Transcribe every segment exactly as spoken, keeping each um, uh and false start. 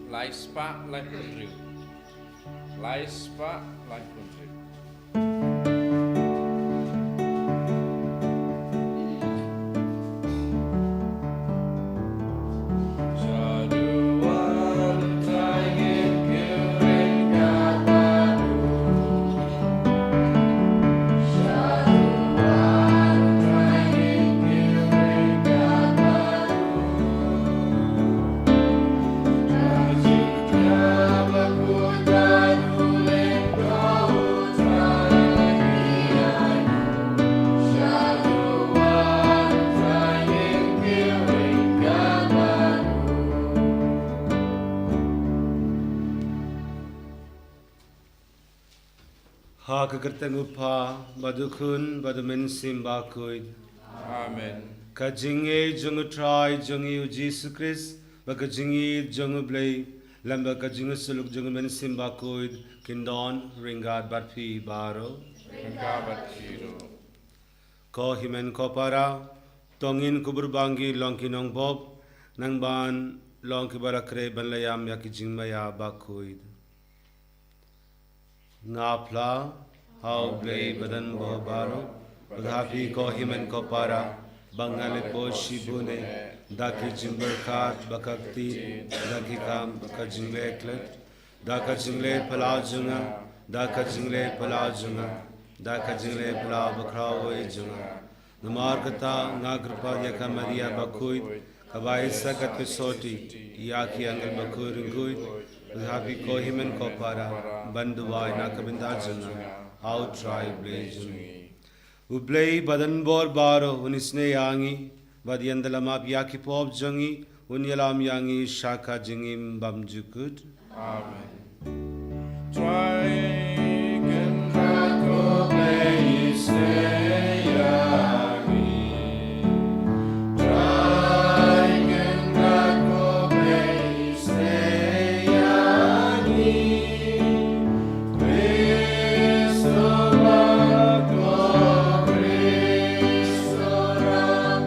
Lai spah laiphew hynriew. Lai spah laiphew hynriew. Ha ka kyrteng u Kpa, bad u Khun, bad u Mynsiem Bakhuid. Amen. Ka jingngeit jong u Trai jong ngi u Jisu Khrist, bad ka jingïeit jong u Blei, lem bad ka jingïasyllok jong u Mynsiem Bakhuid, kin don ryngkat bad phi baroh. Ryngkat bad phi ruh. Ko hynmen ko para, to ngin kubur ba ngi long ki nongbop, nang ban long kiba la khreh ban la ïam ïa ki jingmaïa bakhuid. Nga phla ha u Blei badonbor baroh, bad ha phi ko hynmen ko para, ba nga la ïoh shibun eh da ki jingpyrkhat bad ka ktien, da ki kam bad ka jingleh klet, da ka jingleh phyllaw jong nga, da ka jingleh phyllaw jong nga, da ka jingleh phyllaw bakhraw eh jong nga. Namar kata nga kyrpad ïa ka Maria bakhuid, kaba ai sa ka theisotti ïa ki angel bakhuid ryngkhuid, bad ha phi ko hynmen ko para, ban duwai na ka bynta jong nga ha u Trai Blei jong ngi. U Blei badonbor baroh un isynei ïa ngi, bad un ïa la map ïa ki pop jong ngi, un ïalam ïa ngi sha ka jingim bymjukut. Amen. Trai Kynrad ko Blei, isynei ïa ngi. Trai Kynrad ko Blei, isynei ïa ngi. Khrist u wan, ko Khrist u wan.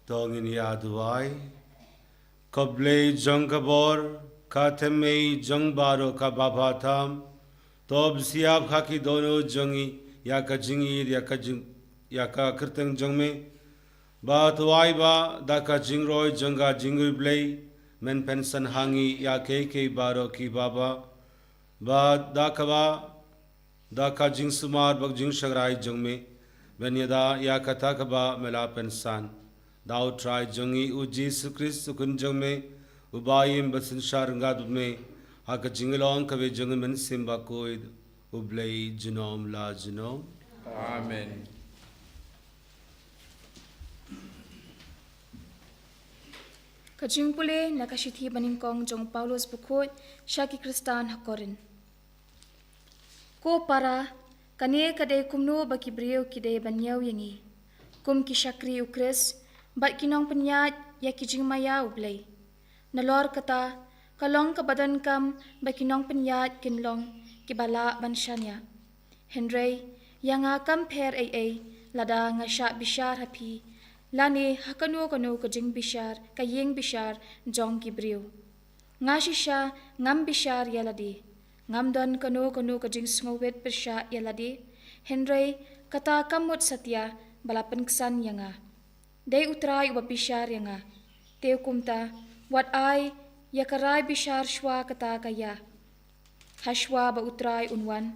To ngin ïa duwai. Ko Blei jong ka bor, ka thymmei jong baroh kaba bha tam, to bsiap ha ki dohnud jong ngi ïa ka jingïeit, ïa ka jing, ïa ka kyrteng jong me, ba to ai ba da ka jingroi jong ka jingïeit Blei, men pynsan ha ngi ïa kiei kiei baroh kiba bha, ba da kaba, da ka jingsumar bad jingshakri jong me, men ïada ïa kata kaba me la pynsan. Da u Trai jong ngi u Jisu Khrist u Khun jong me, uba im bad synshar ryngkat bad me, ha ka jinglong kawei jong u Mynsiem Bakhuid, u Blei junom la junom. Amen. Ka jingpule na ka shithi banyngkong jong u Paulus bakhuid sha ki Khristan ha Korinth. Ko para, kane ka dei kumno ba ki briew ki dei ban ñiew ïa ngi, kum ki shakri u Khrist, bad ki nongpynïaid ïa ki jingmaïa u Blei. Nalor kata, ka long kaba donkam ba ki nongpynïaid kin long kiba lah ban shaniah. Hynrei, ïa nga kam pher ei ei, lada nga shah bishar ha phi, lane ha kano kano ka jingbishar, ka ïing bishar jong ki briew. Nga shisha ngam bishar ïa lade. Ngam don kano kano ka jingsngewrit pyrshah ïa lade. Hynrei kata kam mut satia ba la pynksan ïa nga. Dei u Trai uba bishar ïa nga. Te kumta, wat ai ïa ka rai bishar shuwa kata ka ïa. Ha shuwa ba u Trai un wan.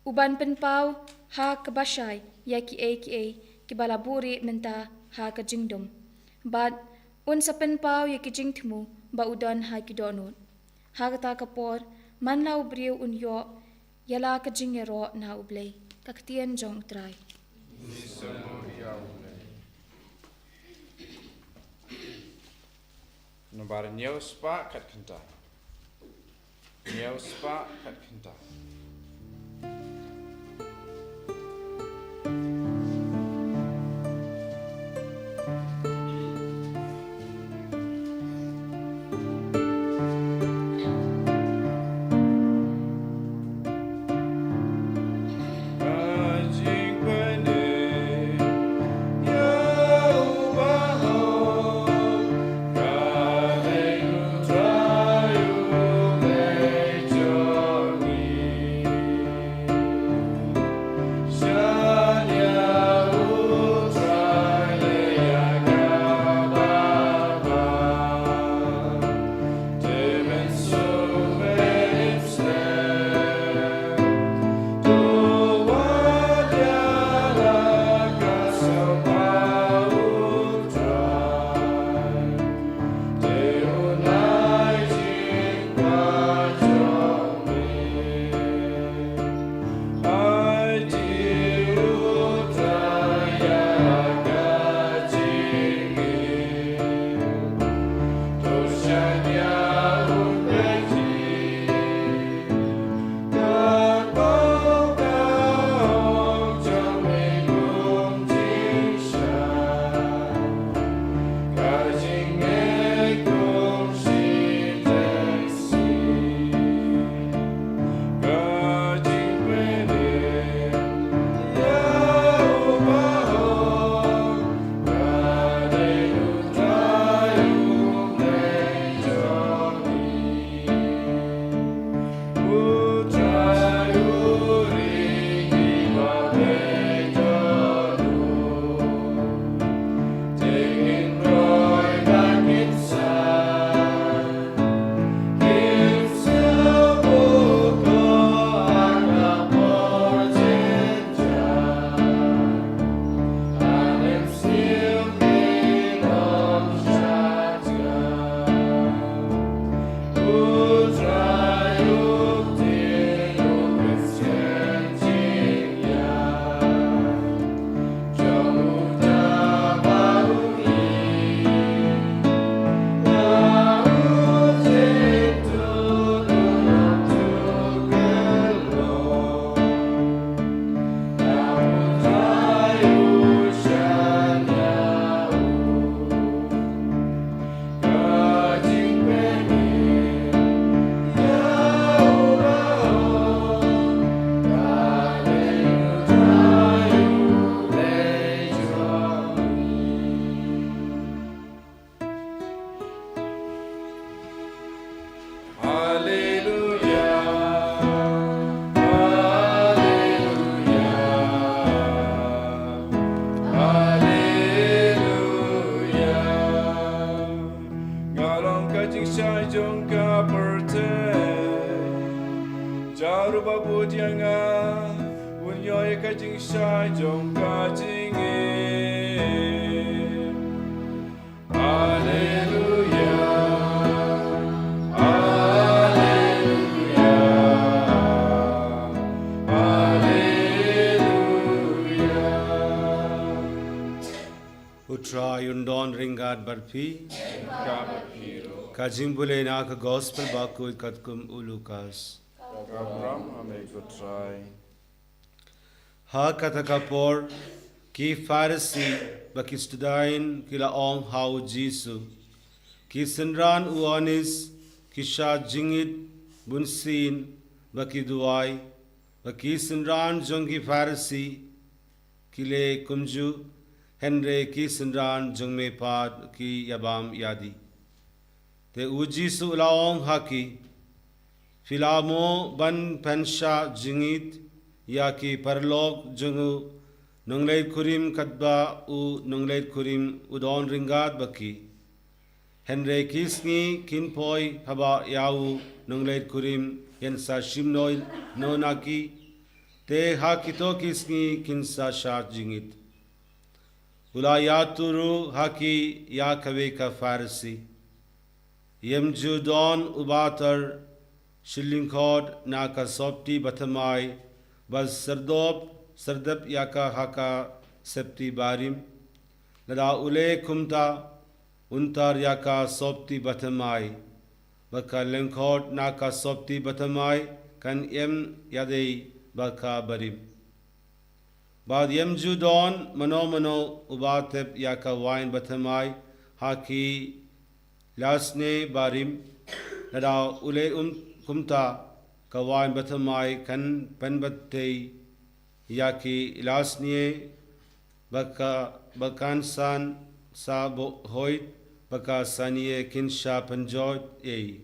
U ban pynpaw ha kaba shai ïa kiei kiei kiba la buhrieh mynta ha ka jingdum. Bad un sa pynpaw ïa ki jingthmu ba u don ha ki dohnud. Ha kata ka por, Man la u briew un ïoh ïa la ka jingïaroh na U Blei. Ka ktien jong U Trai. Nombar hynñiew spah khat kynta. Hynñiew spah khat kynta. Haleluya. Haleluya. Haleluya. Nga long ka jingshai jong ka pyrthei. Jar uba bud ïa nga, un ïoh ïa ka jingshai jong ka jingim. Haleluya. Haleluya. Haleluya. U Trai un don ryngkat bad phi. Ka jingbulei na ka Gospel bakhuid katkum u Lukas. Ka burom ha me ko Trai. Ha kata ka por, ki Pharisi bad ki student ki la ong ha u Jisu, ki synran u Ïoannis ki shad jingit bunsien bad ki duwai, bad ki synran jong ki Pharisi ki leh kumjuh, hynrei ki synran jong me pat ki ïabam ïadih. Te u Jisu u la ong ha ki, phi la mo ban pynshad jingit ïa ki paralok jong u nongleit kurim katba u nongleit kurim u don ryngkat bad ki. Hynrei ki sngi kin poi haba ïa u nongleit kurim yn sa shim noh na ki, te ha kito ki sngi kin sa shad jingit. U la ïathuh ruh ha ki ïa kawei ka Pharisi, ym ju don uba tar Shilingkhot na ka sopti bathymmai, ba syrdop, syrdep ïa ka ha ka septi barim. Lada u leh kumta, un tar ïa ka sopti bathymmai, ba ka lyngkhot na ka sopti bathymmai kan ïem ïadei ba ka barim. Bad ym ju don mano mano uba tep ïa ka wain bathymmai ha ki lasne barim, lada u leh kumta, ka wain bathymmai kan pynbeit ïa ki lasne ba ka, ba kan san sa bohoit, ba ka sanie kin sa pynjot ei.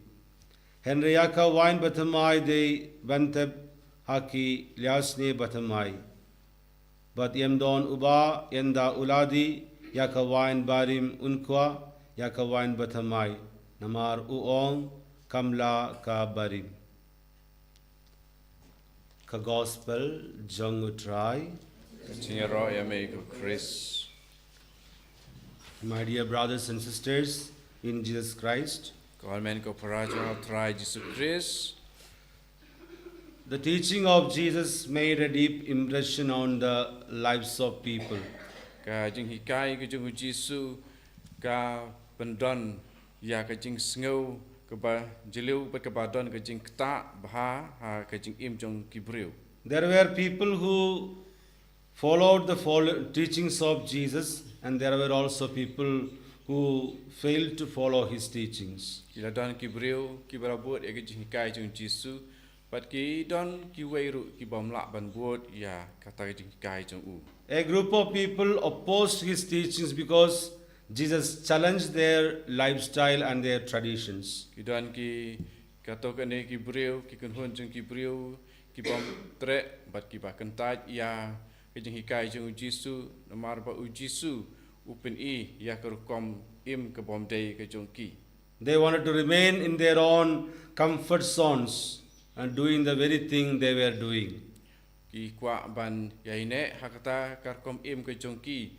Hynrei ïa ka wain bathymmai dei ban tep ha ki lasne bathymmai. Bad ym don uba ynda u la dih ïa ka wain barim un kwah ïa ka wain bathymmai, namar u ong, kam lah ka barim. Ka Gospel jong U Trai. Ka jingïaroh ïa me ko Khrist. My dear brothers and sisters in Jesus Christ, ko hynmen ko para jong U Trai Jisu Khrist. The teaching of Jesus made a deep impression on the lives of people. Ka jinghikai ka jong U Jisu ka pyndon ïa ka jingsngew kaba jylliew bad kaba don ka jingktah bha ha ka jingim jong ki briew. There were people who followed the follow- teachings of Jesus, and there were also people who failed to follow his teachings. Ki la don ki briew kiba la bud ïa ka jinghikai jong U Jisu, bad ki don kiwei ruh ki bym lah ban bud ïa kata ka jinghikai jong u. A group of people opposed his teachings because Jesus challenged their lifestyle and their traditions. Ki don ki, kato kane ki briew, ki kynhun jong ki briew ki bym treh bad kiba kyntait ïa ka jinghikai jong U Jisu, namar ba U Jisu u pyni ïa ka rukom im ka bym dei ka jong ki. They wanted to remain in their own comfort zones and doing the very thing they were doing. Ki kwah ban ïaineh ha kata ka rukom im ka jong ki,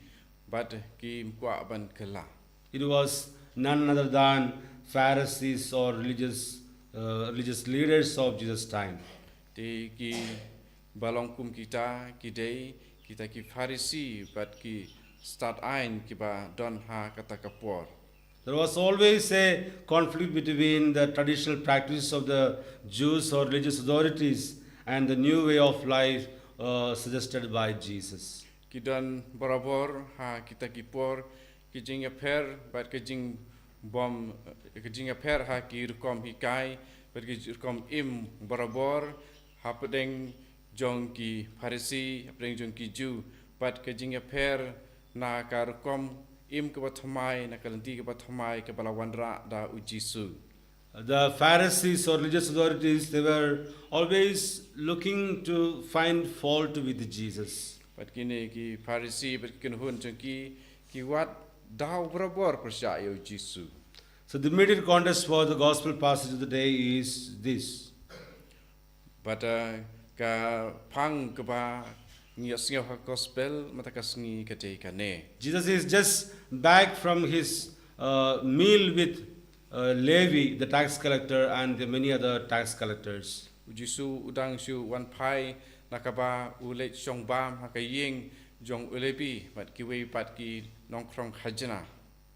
bad kim kwah ban kylla. It was none other than Pharisees or religious, uh, religious leaders of Jesus' time. Te kiba long kum kita ki dei kita ki Pharisi bad ki stad aiñ kiba don ha kata ka por. There was always a conflict between the traditional practices of the Jews or religious authorities and the new way of life, uh, suggested by Jesus. Ki don barabor ha kita ki por ki jingïapher bad ki jingbym, ki jingïapher ha ki rukom hikai bad ki rukom im barabor, hapdeng jong ki Pharisi, hapdeng jong ki Jiw, bad ki jingïapher na ka rukom im kaba thymmai, na ka lynti kaba thymmai kaba la wanrah da U Jisu. The Pharisees or religious authorities, they were always looking to find fault with Jesus. Bad kine ki Pharisi bad ki kynhun jong ki, ki wad daw barabor pyrshah ïa U Jisu. So the immediate context for the gospel passage of the day is this. Bad, uh, ka phang kaba ngi ïohsngew ha gospel mynta ka sngi ka dei kane. Jesus is just back from his, uh, meal with, uh, Levi, the tax collector, and the many other tax collectors. U Jisu u dang shu wan phai na kaba u leit shong bam ha ka ïing jong u Levi bad kiwei pat ki nongkhrong khajna.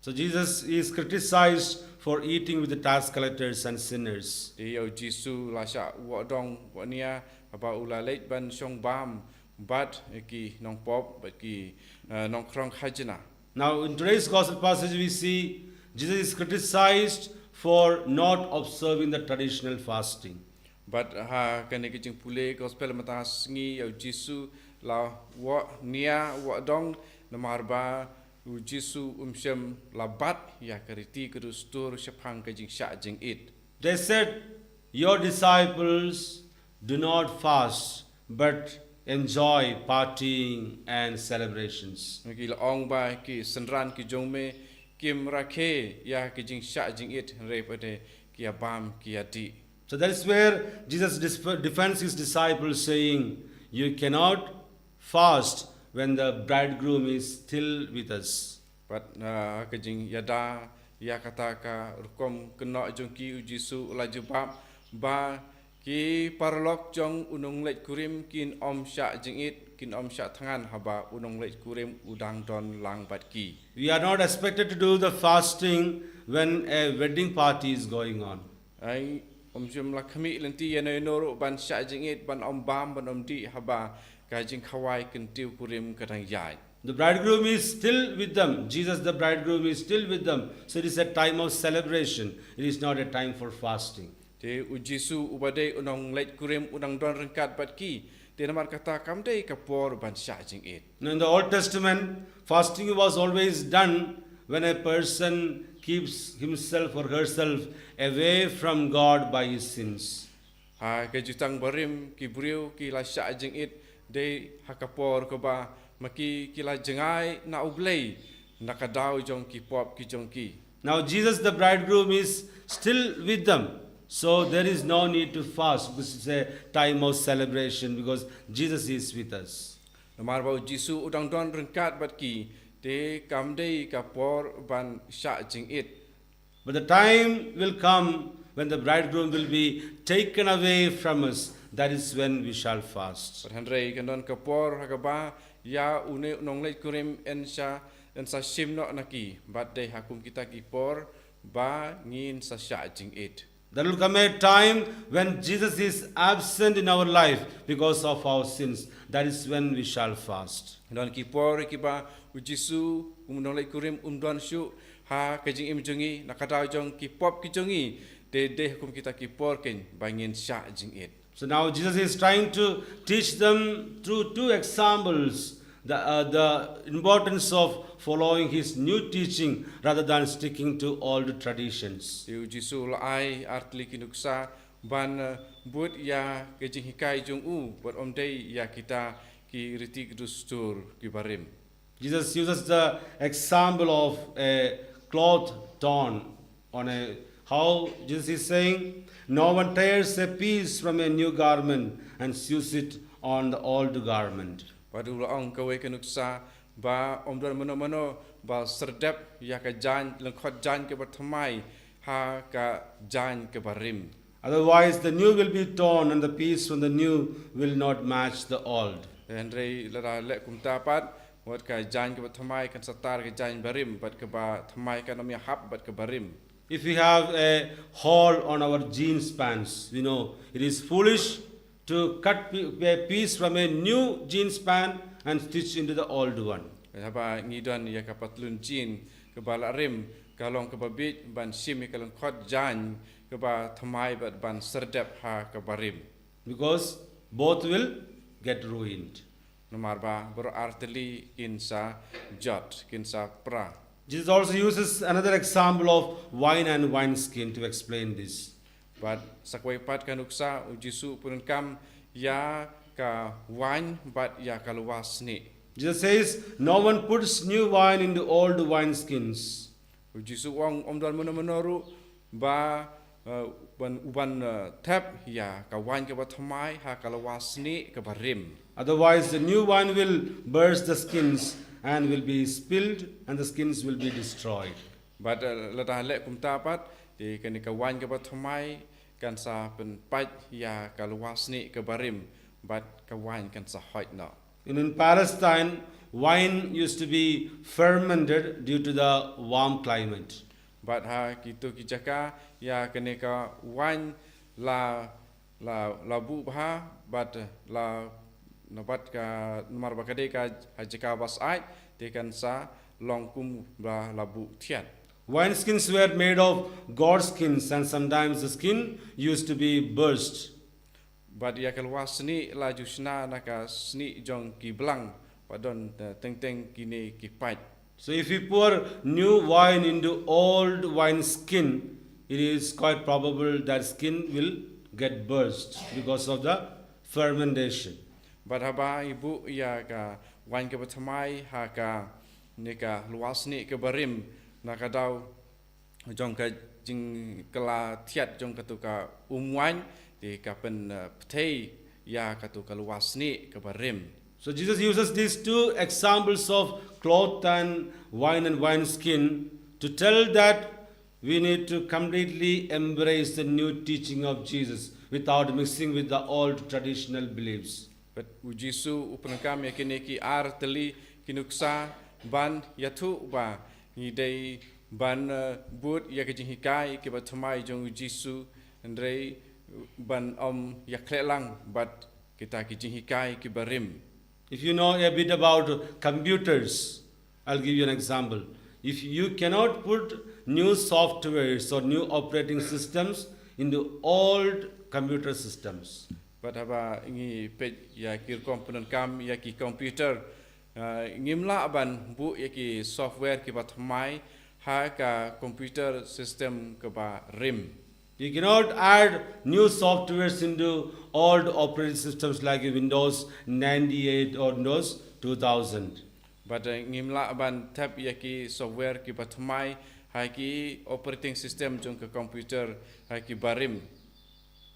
So Jesus is criticized for eating with the tax collectors and sinners. Te ïa U Jisu la shah wad dong wad nia haba u la leit ban shong bam bad ki nongpop bad ki, eh, nongkhrong khajna. Now, in today's gospel passage, we see Jesus is criticized for not observing the traditional fasting. Bad ha kane ka jingpule gospel mynta ka sngi ïa U Jisu la wad nia wad dong namar ba U Jisu um shym la bat ïa ka riti ka dustur shaphang ka jingshah jingit. They said, "Your disciples do not fast, but enjoy partying and celebrations." Ki la ong ba ki synran ki jong me kim rakhe ïa ka jingshah jingit hynrei pat ki ïa bam ki ïa dih. So that is where Jesus dis- defends his disciples, saying, "You cannot fast when the bridegroom is still with us." Bad, uh, ka jingïada ïa kata ka rukom kynnoh jong ki, U Jisu u la jubab ba Ki paralok jong u nongleit kurim kin ym shah jingit, kin ym shah thngan haba u nongleit kurim u dang don lang bad ki. We are not expected to do the fasting when a wedding party is going on. Ai, ym shym la khmih lynti ïano ïano ruh ban shah jingit, ban ym bam, ban ym dih haba ka jingkhawai kyntiew kurim ka dang ïaid. The bridegroom is still with them. Jesus, the bridegroom, is still with them. So it is a time of celebration. It is not a time for fasting. Te u Jisu uba dei u nongleit kurim u dang don ryngkat bad ki. Te namar kata kam dei ka por ban shah jingit. Now, in the Old Testament, fasting was always done when a person keeps himself or herself away from God by his sins. Ha ka Jutang Barim ki briew ki la shah jingit dei ha ka por kaba ma ki ki la jngai na U Blei na ka daw jong ki pop ki jong ki. Now, Jesus, the bridegroom, is still with them. So there is no need to fast. This is a time of celebration because Jesus is with us. Namar ba u Jisu u dang don ryngkat bad ki, te kam dei ka por ban shah jingit. But the time will come when the bridegroom will be taken away from us. That is when we shall fast. Bad hynrei kan don ka por ha kaba ïa une u nongleit kurim yn sa, yn sa shim noh na ki, bad dei ha kum kita ki por ba ngin sa shah jingit. There will come a time when Jesus is absent in our life because of our sins. That is when we shall fast. Don ki por kiba u Jisu, um nongleit kurim, um don shuh ha ka jingim jong ngi, na ka daw jong ki pop ki jong ngi, te dei ha kum kita ki por kein ba ngin shah jingit. So now Jesus is trying to teach them through two examples the, uh, the importance of following his new teaching rather than sticking to old traditions. Te u Jisu u la ai artylli ki nuksa ban, eh, bud ïa ka jinghikai jong u, bad ym dei ïa kita ki riti ki dustur ki barim. Jesus uses the example of a cloth torn on a, how Jesus is saying, "No one tears a piece from a new garment and sews it on the old garment." Bad u la ong kawei ka nuksa ba ym don mano mano ba syrdep ïa ka jaiñ, lyngkhot jaiñ kaba thymmai ha ka jaiñ kaba rim. Otherwise, the new will be torn and the piece from the new will not match the old. Hynrei lada leh kumta pat, wat ka jaiñ kaba thymmai kan sa tar ka jaiñ barim, bad kaba thymmai kan ym ïahap bad ka barim. If we have a hole on our jeans pants, we know it is foolish to cut pi- a piece from a new jeans pant and stitch into the old one. Haba ngi don ïa ka patlun jean kaba la rim, ka long kaba bieit ban shim ïa ka lyngkhot jaiñ kaba thymmai bad ban syrdep ha kaba rim. Because both will get ruined. Namar ba baroh artylli kin sa jot, kin sa pra. Jesus also uses another example of wine and wineskin to explain this. Bad sa kawei pat ka nuksa u Jisu u pyndonkam ïa ka waiñ bad ïa ka lywa snieh. Jesus says, "No one puts new wine into old wineskins." U Jisu u ong ym don mano mano ruh ba, eh, ban, u ban, eh, thep ïa ka waiñ kaba thymmai ha ka lywa snieh kaba rim. Otherwise, the new wine will burst the skins and will be spilled, and the skins will be destroyed. Bad, eh, lada leh kumta pat, te kane ka waiñ kaba thymmai kan sa pynpait ïa ka lywa snieh kaba rim, bad ka waiñ kan sa hoit noh. In, in Palestine, wine used to be fermented due to the warm climate. Bad ha kito ki jaka, ïa kane ka waiñ la, la, la buh bha, bad la, na bad ka, namar ba ka dei ka ha jaka ba syaid, te kan sa long kum ba la buh thiat. Wineskins were made of goat skins, and sometimes the skin used to be burst. Bad ïa ka lywa snieh la ju shna na ka snieh jong ki blang, bad don, eh, teng teng kine ki pait. So if we pour new wine into old wine skin, it is quite probable that skin will get burst because of the fermentation. Bad haba ngi buh ïa ka waiñ kaba thymmai ha kane ka lywa snieh kaba rim, na ka daw jong ka jingkylla thiat jong kato ka um waiñ, te ka pyn, eh, pynthei ïa kato ka lywa snieh kaba rim. So Jesus uses these two examples of cloth and wine and wineskin to tell that we need to completely embrace the new teaching of Jesus. without mixing with the old traditional beliefs. But u Jisu u pyndonkam ïa kine ki ar tylli ki nuksa ban ïathuh ba ngi dei ban, eh, bud ïa ki jinghikai kiba thymmai jong u Jisu, hynrei ban ym ïakhleh lang bad kita ki jinghikai kiba rim. If you know a bit about computers, I'll give you an example. If you cannot put new softwares or new operating systems into old computer systems. But haba ngi peit ïa ki rukom pyndonkam ïa ki computer, uh, ngim lah ban buh ïa ki software kiba thymmai ha ka computer system kaba rim. You cannot add new softwares into old operating systems like Windows ninety-eight or Windows two thousand. But, uh, ngim lah ban thep ïa ki software kiba thymmai ha ki operating system jong ka computer ha kiba rim.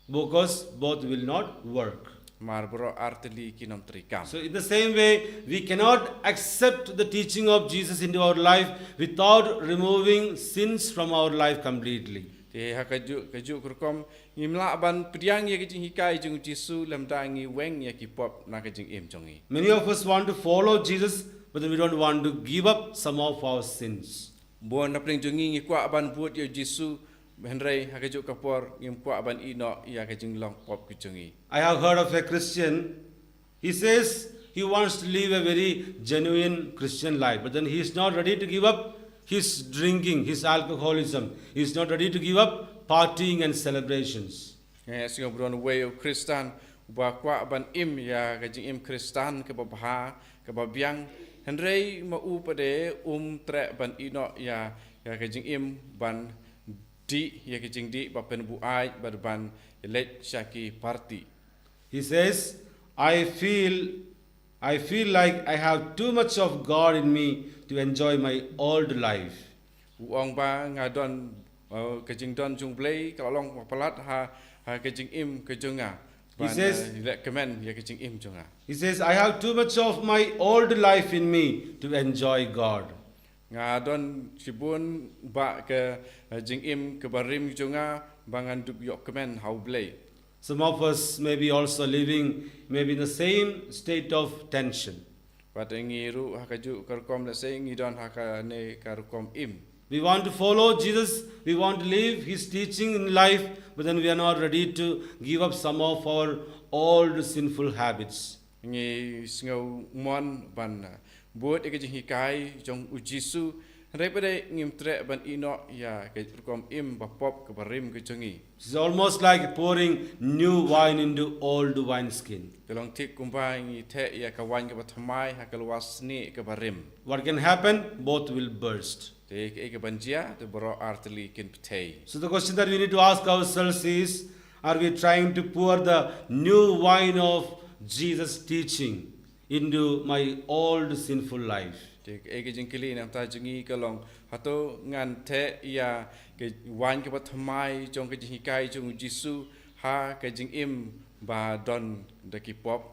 Because both will not work. Namar baroh ar tylli kin ym trei kam. So in the same way, we cannot accept the teaching of Jesus into our life without removing sins from our life completely. Te ha kajuh, kajuh ka rukom, ngim lah ban pdiang ïa ka jinghikai jong u Jisu lymda ngi weng ïa ki pop na ka jingim jong ngi. Many of us want to follow Jesus, but then we don't want to give up some of our sins. Bun na pdeng jong ngi ngi kwah ban bud ïa u Jisu, hynrei ha kajuh ka por ngim kwah ban ïeh noh ïa ka jinglong pop ka jong ngi. I have heard of a Christian. He says he wants to live a very genuine Christian life, but then he is not ready to give up his drinking, his alcoholism. He is not ready to give up partying and celebrations. Ngi sngew ba don uwei u Khristan uba kwah ban im ïa ka jingim Khristan kaba bha, kaba biang, hynrei ma u pat de um treh ban ïeh noh ïa, ïa ka jingim ban dih ïa ka jingdih ba pynbuaid bad ban leit sha ki party. He says, I feel, I feel like I have too much of God in me to enjoy my old life. U ong ba nga don, uh, ka jingdon jong u Blei ka la long ba palat ha, ha ka jingim ka jong nga. He ban, says, uh, leh kmen ïa ka jingim jong nga. He says, I have too much of my old life in me to enjoy God. Nga don shibun ba ka, uh, jingim kaba rim jong nga ba ngan dup ïoh kmen ha u Blei. Some of us may be also living maybe in the same state of tension. Bad ngi ruh ha kajuh ka rukom, let's say, ngi don ha kane ka rukom im. We want to follow Jesus, we want to live his teaching in life, but then we are not ready to give up some of our old sinful habits. Ngi sngew mon ban, uh, bud ïa ka jinghikai jong u Jisu, hynrei pat de ngim treh ban ïeh noh ïa ka rukom im ba pop kaba rim ka jong ngi. It's almost like pouring new wine into old wineskin. Ka long thik kumba ngi theh ïa ka waiñ kaba thymmai ha ka lwar snieh kaba rim. What can happen? Both will burst. Te kaei ka ban jia? Te baroh ar tylli kin pynthei. So the question that we need to ask ourselves is, are we trying to pour the new wine of Jesus' teaching into my old sinful life? Te kaei ka jingkylli na ka bynta jong ngi ka long, hato ngan theh ïa ka waiñ kaba thymmai jong ka jinghikai jong u Jisu ha ka jingim ba don da ki pop?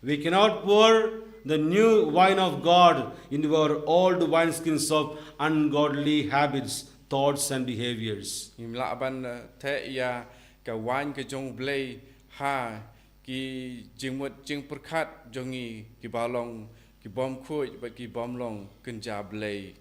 We cannot pour the new wine of God into our old wineskins of ungodly habits, thoughts, and behaviors. Ngim lah ban, eh, theh ïa ka waiñ ka jong u Blei ha ki jingmut jingpyrkhat jong ngi kiba long ki bym khuid bad ki bym long kynja Blei.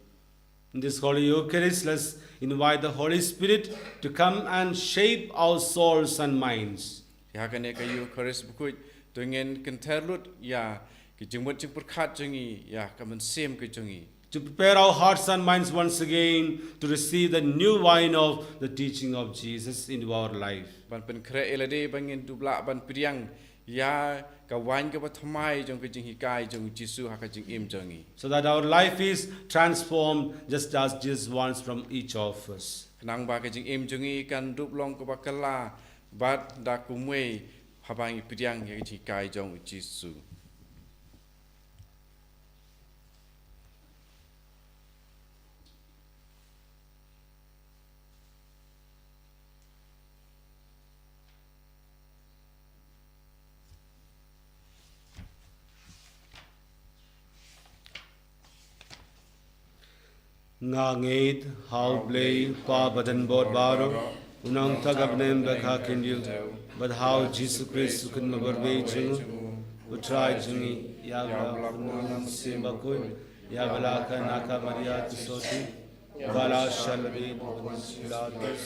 In this Holy Eucharist, let's invite the Holy Spirit to come and shape our souls and minds. Te ha kane ka Eucharist bakhuid, to ngin kynther lut ïa ki jingmut jingpyrkhat jong ngi, ïa ka mynsiem ka jong ngi. To prepare our hearts and minds once again to receive the new wine of the teaching of Jesus into our life. Ban pynkhreh ïa lade ba ngin dup lah ban pdiang ïa ka waiñ kaba thymmai jong ka jinghikai jong u Jisu ha ka jingim jong ngi. So that our life is transformed just as Jesus wants from each of us. Khnang ba ka jingim jong ngi kan dup long kaba kylla bad da kumwei haba ngi pdiang ïa ka jinghikai jong u Jisu. Nga ngeit ha u Blei, Kpa badonbor baroh, U nongthoh ka bneng bad ka khyndiat, bad ha u Jisu Khrist u khun babor bad jong u, u Trai jong ngi, ïa ba la pynlong na u Mynsiem Bakhuid, ïa ba la kha na ka Maria Theisotti, ba la shah lade bad u Pontius Pilatus,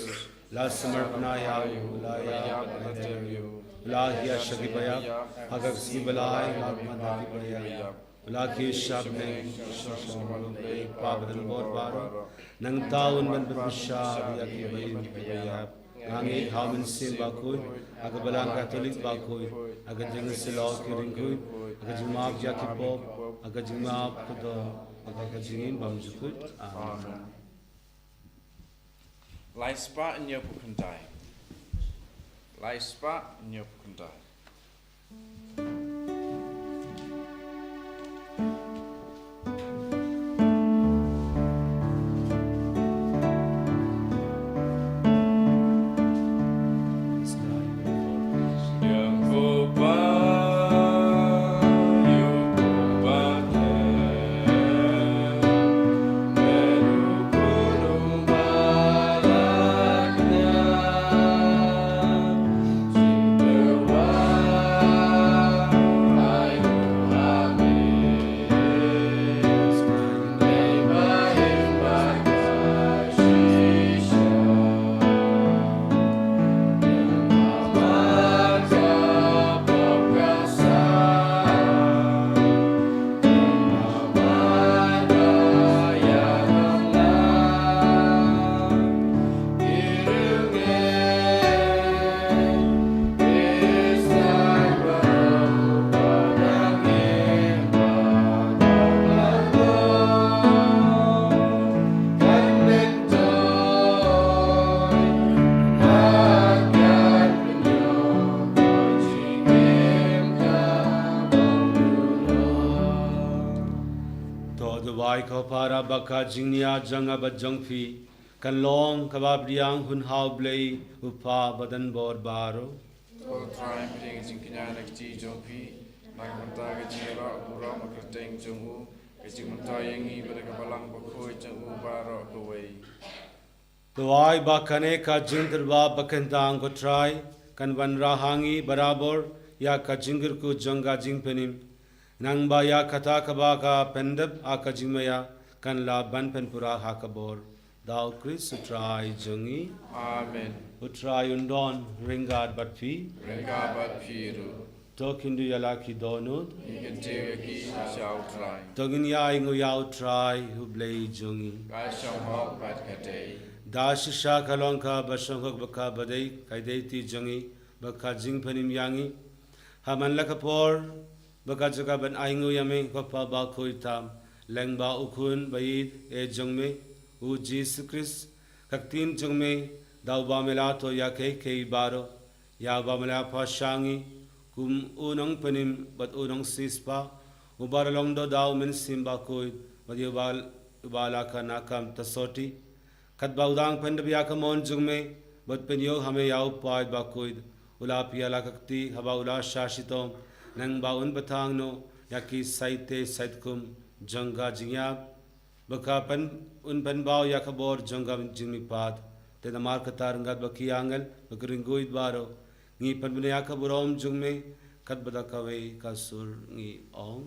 la sumar bnai ïa u, la ïap bad la tep ïa u, la hiar sha ki baïap, ha ka sngi ba lai la wan na ki baïap. U la kiew sha bneng, u shong sha ka bneng U Blei, U Kpa ba don bor baroh. Nangta un wan ban pynbishar ïa kiba im kiba ïap. Nga ngeit ha u Mynsiem Bakhuid, ha ka Balang Katholik bakhuid, ha ka jingïasyllok ki riewkhuid, ha ka jingmap ïa ki pop, ha ka jingmap kordor, ha ka jingim bymjukut. Amen. Lai spah hynñiewphew khyndai. Lai spah hynñiewphew khyndai. To duwai ko para ba ka jingniah jong nga bad jong phi kan long kaba pdiang hun ha U Blei U Kpa ba don bor baroh. To Trai, pdiang jingkñia na ka kti jong phi, na ka bynta ka jingïarap burom ha ka kyrteng jong u, ka jingmyntoi ïa ngi bad ka Balang Bakhuid jong u baroh kawei. Duwai ba kane ka jingtyrwa ba kyntang ko Trai kan wanrah ha ngi barabor ïa ka jingkyrkhu jong ka jingpynim. Nangba ïa kata kaba ka pyndep ha ka jingmaïa kan lah ban pynpura ha ka bor. Da U Khrist U Trai jong ngi. Amen. U Trai un don ryngkat bad phi. Ryngkat bad phi ruh. To khyndiat ïa la ki dohnud. Ngi kyntiew ïa ki sha U Trai. To ngin ïa ainguh ïa U Trai U Blei jong ngi. Ka shong hok bad ka dei. Da shisha ka long kaba shong hok bad kaba dei, ka dei ka kti jong ngi bad ka jingpynim ïa ngi. Ha man la ka por, ba ka jaka ban ainguh ïa me ko Kpa bakhuid tam, lyngba U Khun ba ïeit jong me, U Jisu Khrist, ka ktien jong me, da uba me la thoh ïa kiei kiei baroh, ïa uba me la phah sha ngi kum u nongpynim bad u nongsiewspah, uba la long doh da U Mynsiem Bakhuid, bad ïa uba, uba la kha na ka Theisotti. Katba u dang pyndep ïa ka mon jong me bad pynïoh ha me ïa u paid bakhuid, u la plie la ka kti haba u la shah shitom, nangba un bthah noh ïa ki saite saitkhum jong ka jingïap, ba ka pyn, un pynbaw ïa ka bor jong ka jingmihpat. Te namar kata ryngkat bad ki angel bad ki riewkhuid baroh, ngi pynbna ïa ka burom jong me, katba da kawei ka sur ngi ong.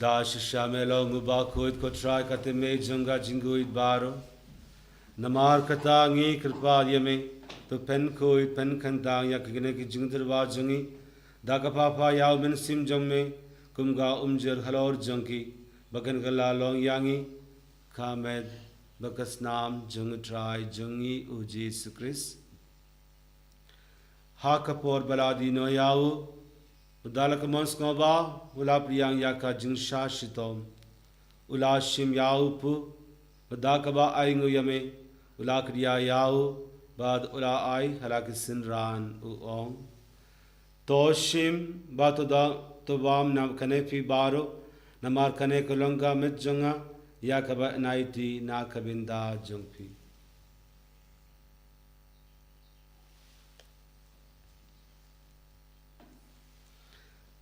Da shisha me long u bakhuid ko Trai ka tymmen jong ka jingkhuid baroh. Namar kata ngi kyrpad ïa me, to pynkhuid pynkhyntang ïa kine ki jingtyrwa jong ngi da ka papa ïa u Mynsiem jong me, kum ka umjir halor jong ki, ba kin kylla long ïa ngi ka met bad ka snam jong u Trai jong ngi u Jisu Khrist. Ha ka por ba la die noh ïa u, u da la ka mon sngewbha, u la pdiang ïa ka jingshah shitom, u la shim ïa u puh, bad da kaba ainguh ïa me, u la kdiah ïa u, bad u la ai ha la ki synran, u ong: To shim bad to da, to bam na kane phi baroh, namar kane ka long ka met jong nga ïa kaba yn aiti na ka bynta jong phi.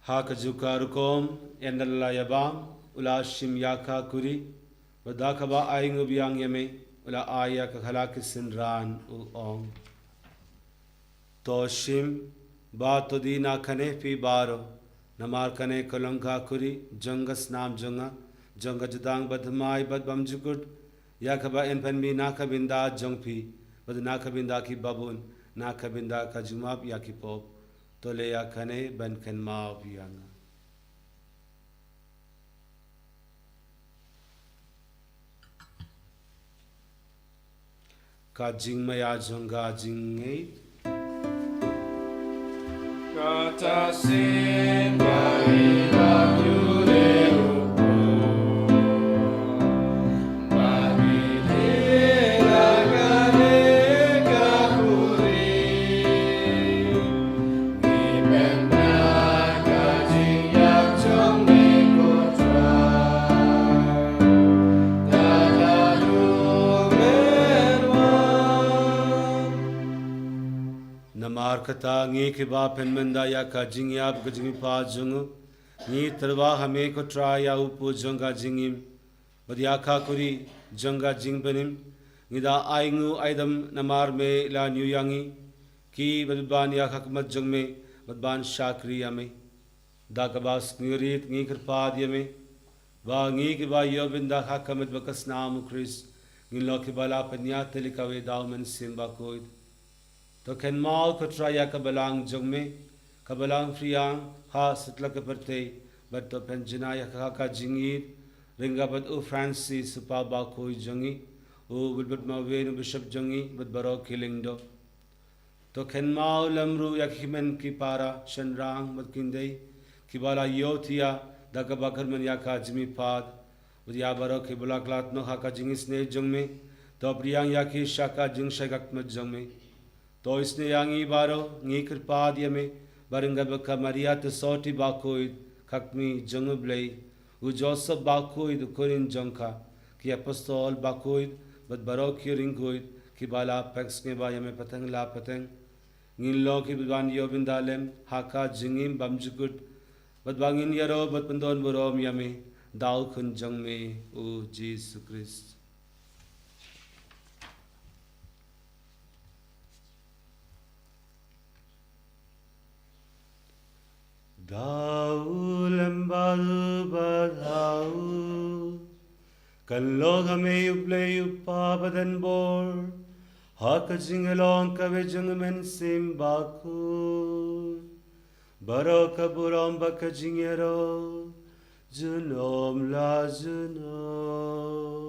Ha kajuh ka rukom, ynda la ïa bam, u la shim ïa ka kuri, bad da kaba ainguh biang ïa me, u la ai ïa ka ha la ki synran, u ong: To shim bad to die na kane phi baroh, namar kane ka long ka kuri jong ka snam jong nga, jong ka jutang bathymmai bad bymjukut, ïa kaba yn pynmih na ka bynta jong phi bad na ka bynta ki babun, na ka bynta ka jingmap ïa ki pop. To leh ïa kane ban kynmaw ïa nga. Ka jingmaïa jong ka jingngeit. Kata shisien ba i la ïoh leh u pop, ba i leh la kane ka kuri. Namar kata ngi kiba pynmynda ïa ka jingïap ka jingmihpat jong u, ngi tyrwa ha me ko Trai ïa u puh jong ka jingim, bad ïa ka kuri jong ka jingpynim, ngi da ainguh aidam namar me la ñiew ïa ngi, ki bad ban ïa ka khmat jong me, bad ban shakri ïa me. Da kaba sngewrit ngi kyrpad ïa me, ba ngi kiba ïoh bynta ha ka met bad ka snam u Khrist, ngin long kiba la pynïatylli kawei da u Mynsiem Bakhuid. To kynmaw ko Trai ïa ka balang jong me, ka balang phriang ha satlak ka pyrthei, bad to pynjanai ïa ka ha ka jingïeit ryngkat bad u Francis u Papa Bakhuid jong ngi, u Wilbert Marwein u Bishop jong ngi, bad baroh ki lyngdoh. To kynmaw lem ruh ïa ki hynmen ki para, shynrang bad ki khyndai, kiba la ïohthiah da kaba kyrmen ïa ka jingmihpat, bad ïa baroh kiba la khlad noh ha ka jingisynei jong me, to pdiang ïa ki sha ka jingshai khmat jong me. To isynei ïa ngi baroh, ngi kyrpad ïa me, ba ryngkat bad ka Maria Theisotti Bakhuid, ka Kmie jong u Blei, u Joseph Bakhuid u khun jong ka, ki apostol bakhuid, bad baroh ki riewkhuid, kiba la pynsngewbha ïa me pateng la pateng, ngin long kiba ban ïoh bynta lem ha ka jingim bymjukut, bad ba ngin ïaroh bad pyndonburom ïa me da u Khun jong me u Jisu Khrist. Da u lem bad u bad ha u, kan long ha me U Blei U Kpa badan bor, ha ka jinglong kawei jong U Mynsiem Bakhuid, baroh ka burom bad ka jingïaroh junom la junom.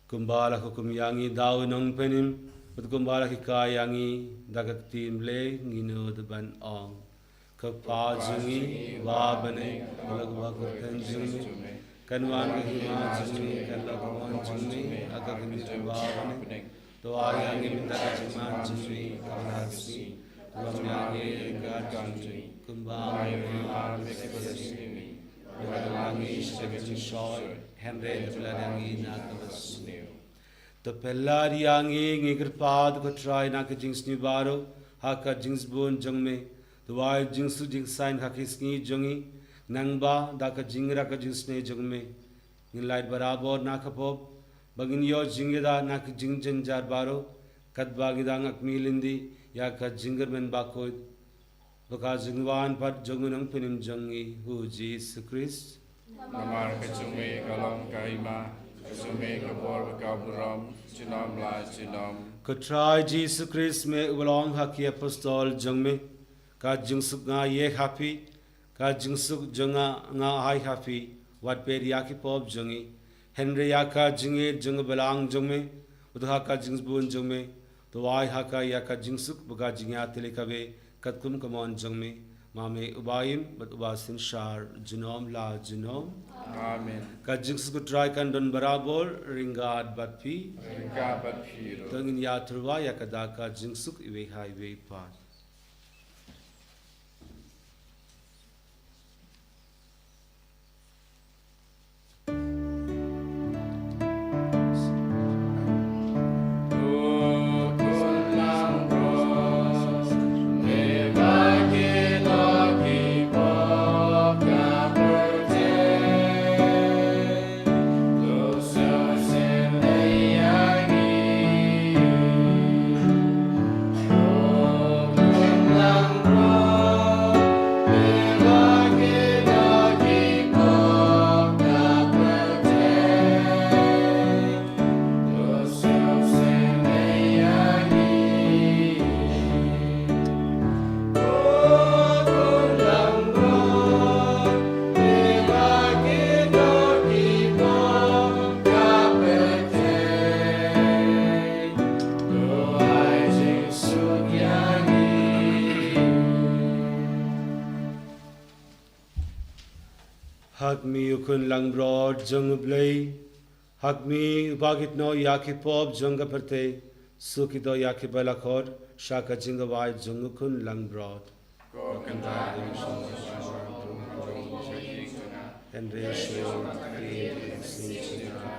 Kumba la hukum ïa ngi da u Nongpynim, bad kumba la hikai ïa ngi da ka ktien Blei, ngin nud ban ong: Ko Kpa jong ngi uba ha bneng, kan long kaba kyrteng jong me, kan wan ka hima jong me, kan long ka mon jong me ha ka kti kumba ha bneng. To ai ïa ngi mynta ka jingman jong ngi kaba ha ka sngi, bad ïa ngi ka jingim jong ngi kumba ngi ai ïa ki kiba sngewsih ïa ngi, bad ym ïa ngi sha ka jingshoi, hynrei to pyllait ïa ngi na kaba sniew. To pyllait ïa ngi, ngi kyrpad ko Trai, na ka jingsniew baroh ha ka jingsbun jong me. To ai jingsuk jingsaiñ ha ki sngi jong ngi, nangba da ka jingïarap ka jingisynei jong me, ngin lait barabor na ka pop, ba ngin ïoh jingïada na ka jingjynjar baroh, katba ngi dang ha ka kmie lynti, ïa ka jingkyrmen bakhuid, ba ka jingwan pat jong u Nongpynim jong ngi, u Jisu Khrist. Namar ka jong me ka long ka hima, ka jong me ka bor bad ka burom, junom la junom. Ko Trai Jisu Khrist, me uba la ong ha ki apostol jong me, ka jingsuk nga ïa ha phi, ka jingsuk jong nga nga ai ha phi, wat peit ïa ki pop jong ngi, hynrei ïa ka jingïeit jong u Balang jong me, uta ha ka jingsbun jong me, to ai ha ka ïa ka jingsuk bad ka jingïatylli kaba katkum ka mon jong me, ma me uba im bad uba synshar junom la junom. Amen. Ka jingsuk u Trai kan don barabor ryngkat bad phi. Ryngkat bad phi ruh. To ngin ïatyrwa ïa kata ka jingsuk iwei ha iwei pat. Ha khmih, u khun langbrot jong U Blei. Ha khmih, uba kit noh ïa ki pop jong ka pyrthei. Suk ïa ki ba la khot sha ka jingkhawai jong u khun langbrot. Ko kynrad ïa u shong shong shong. Hynrei shuwa ki sngi jong nga.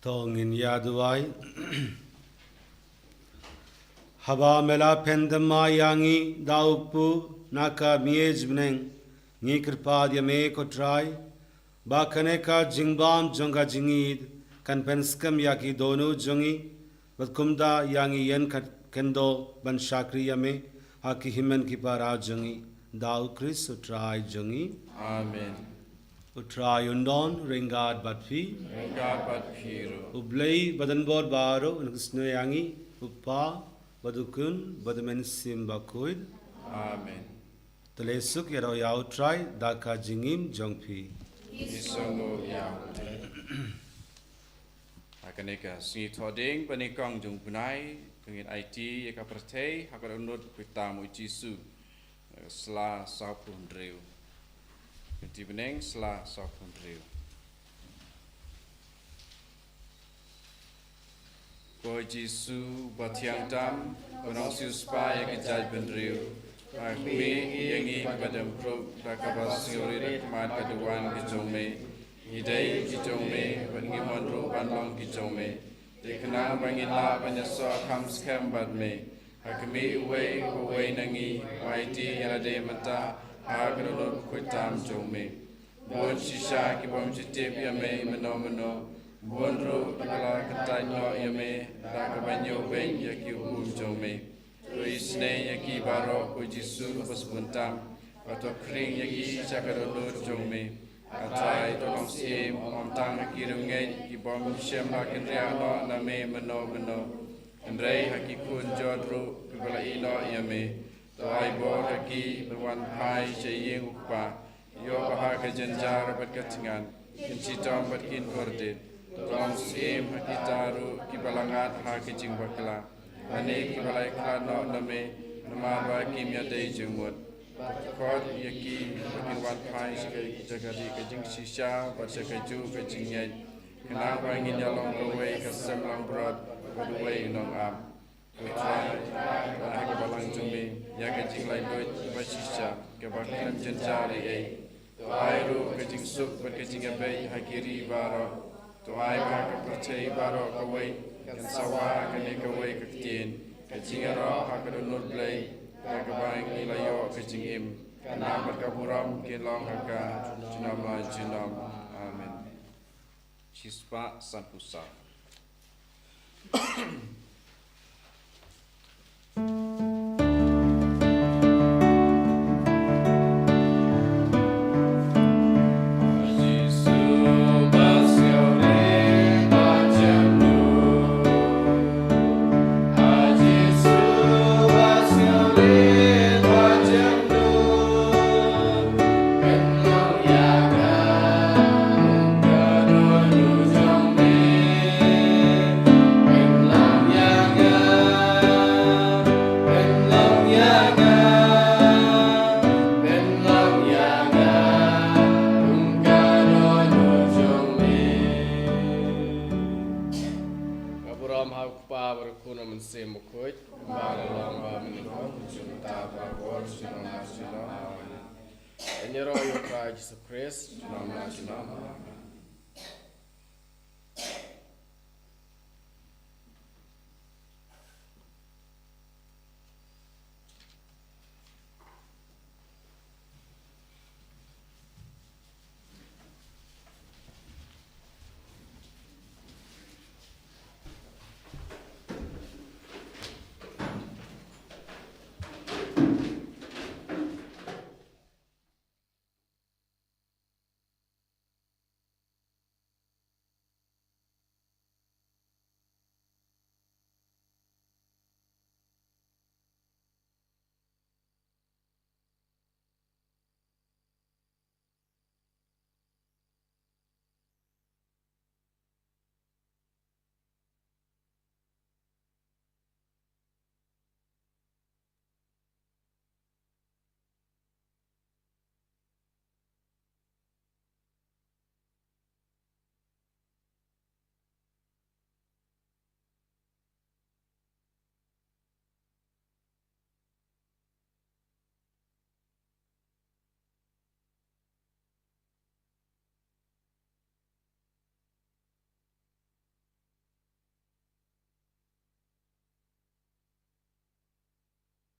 To ngin ïa duwai. Haba me la pynthame ïa ngi da u kpu na ka miej bneng, ngi kyrpad ïa me ko Trai ba kane ka jingbam jong ka jingïeid kan pynskhem ïa ki dohnud jong ngi, bad kumta ïa ngi ïeng khyndiat ban shakri ïa me ha ki hynmen ki para jong ngi, da u Khrist u Trai jong ngi. Amen. U Trai un don ryngkat bad phi. Ryngkat bad phi ruh. U Blei badonbor baroh un kynsngew ïa ngi, u Kpa bad u Khun bad u Mynsiem Bakhuid. Amen. Te leit suk ïaroh ïa u Trai da ka jingim jong phi. Ngi sngewnguh ïa u Trai. Ha kane ka sngi Thohdieng ba nyngkong jong u bnai, to ngin aiti ïa ka pyrthei ha ka dohnud bakhuid tam u Jisu. Sla sawphew hynriew. Kynti bneng, sla sawphew hynriew. Ko Jisu ba thiang tam, ko nongsiewspah ïa ka jaitbynriew, khmih ïa ngi kiba dem bruk da kaba sngewrit ha khmat ka duwan ka jong me. Ngi dei ki jong me bad ngi mon ruh ban long ki jong me. Te khnang ba ngin lah ban ïasoh kham skhem bad me, ha khmih uwei pa uwei na ngi, ba aiti ïa lade mynta ha ka dohnud bakhuid tam jong me. Bun shisha ki bym ju tip ïa me mynno mynno, bun ruh kiba la kyntait noh ïa me da kaba ñiewbeiñ ïa ki hukum jong me. To isynei ïa ki baroh ko Jisu ba sbun tam, bad to khring ïa ki sha ka dohnud jong me. A Trai, to long syiem ym tang ha ki riewngeit ki bym shym la kynriah noh na me mynno mynno, hynrei ha ki khun jot ruh kiba la ïehnoh ïa me. To ai bor ha ki ban wan phai sha ïing u Kpa, ïoh ba ha ka jynjar bad ka thngan kin shitom bad kin kordit. To long syiem ha kita ruh kiba la ngat ha ka jingbakla, lane kiba la ïakhlad noh na me namar ba kim ïadei jingmut. Khot ïa ki ba kin wan phai sha ka jaka dih ka jingshisha bad sha kajuh ka jingngeit, khnang ba ngin ïalong kawei ka sem langbrot bad uwei u nongap. Ko Trai, lada ha ka balang jong me, ïa ka jinglaitluid kaba shisha kaba khlem jynjar ei ei, to ai ruh ka jingsuk bad ka jingïabeit ha ki ri baroh. To ai ba ha ka pyrthei baroh kawei kan sawa kane kawei ka ktien, ka jingïaroh ha ka dohnud Blei, da kaba ngi la ïoh ka jingim. Ka nam bad ka burom kin long ha ka junom la junom. Amen. Shispah sanphew saw. Ka burom ha u Kpa bad u Khun bad u Mynsiem Bakhuid. Ba la long ba mynta, mynta bad baroh junom la junom. Amen. Ngi ïaroh ïa u Trai Jisu Khrist. Junom la junom.